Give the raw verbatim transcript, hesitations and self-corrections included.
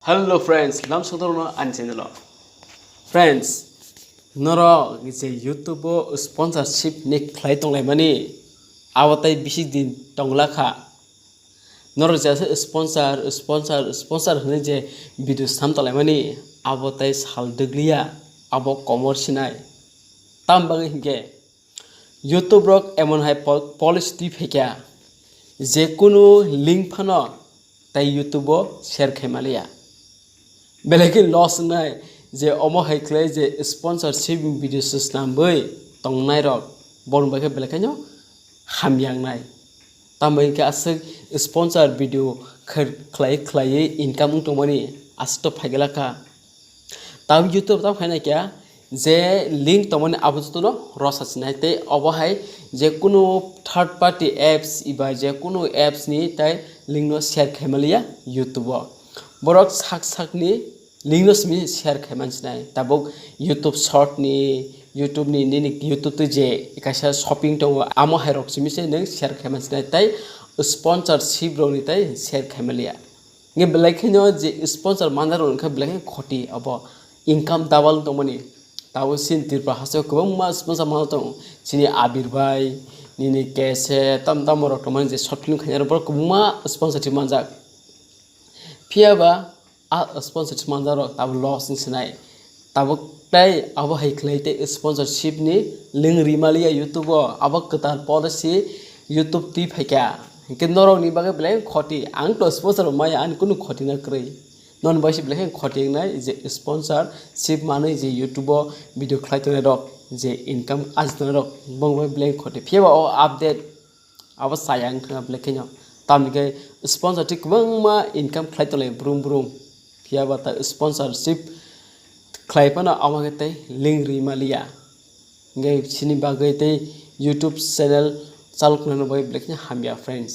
Hello friends, lam sodorno ani channel o. Friends, norok je YouTube o sponsorship ni khlai tonglaimani, abo tai bisi din tongla kha. Norok je ase sponsor, sponsor, sponsor hwnwi je video sam tonglaimani, abo tai sal dwgliya, abo komor sinai. Tam bagwi hinkhe YouTube rok emon hai pol-, policy twi phaikha, je kunu link phano tai YouTube o share khai maliya. Belai khe loss wngnai je omo hai khlai je sponsorship video se snamwi tongnai rok, borok bai khe belai khe no hamya wngnai. Tamo hinkhe aswk sponsor video khe-, khlai khlaiwi income wng tongmani aswk to phaigala kha. Tam YouTube tam khaina kya je link tongmani abo jotono rosa sinai tei obo hai je kunu third party apps iba je kunu apps ni tai link no share khai maliya YouTube o. Borok sak sak ni link no simi share khai man sinai. Tabuk YouTube short ni, YouTube ni, nini YouTube twi je kaisa shopping tongo, amo hai rok simi se nwng share khai man sinai. Tai sponsorship rok ni tai share khai maliya. Nge belai kheno je sponsor manjak rok wngkha belai kheno khoti abo income double tongmani. Tabuk sin Tripura haste kwbangma sponsor manjak tongo. Chini Abir bai, nini K S A, tam tamo rok tongmani je short film khainai rok borok kwbangma sponsorship manjak. Phiya ba a sponsorship manjak rok tabuk loss wng sinai. Tabuk tei abo hai khlai tei sponsorship ni link rimaliya YouTube o, abo kwtal policy YouTube twi phaikha. Hinkhe norok ni bagwi belai khoti, ang to sponsor maya ani kunu khoti na kwrwi. Non bai se belai khoti wngnai je sponsorship manwi je YouTube o video khlai tongnai rok, je income aji tongnai rok, bong bai belai khoti. Phiya ba o update abo chaya wngkha belai kheno. Tamni khe sponsor twi kwbangma income khlai tonglai brum brum. Phiya ba ta sponsorship khlai phano abo khe tei link rimaliya. Hingke chini bagwi tei YouTube channel chalok nani bagwi belai kheno hamya friends.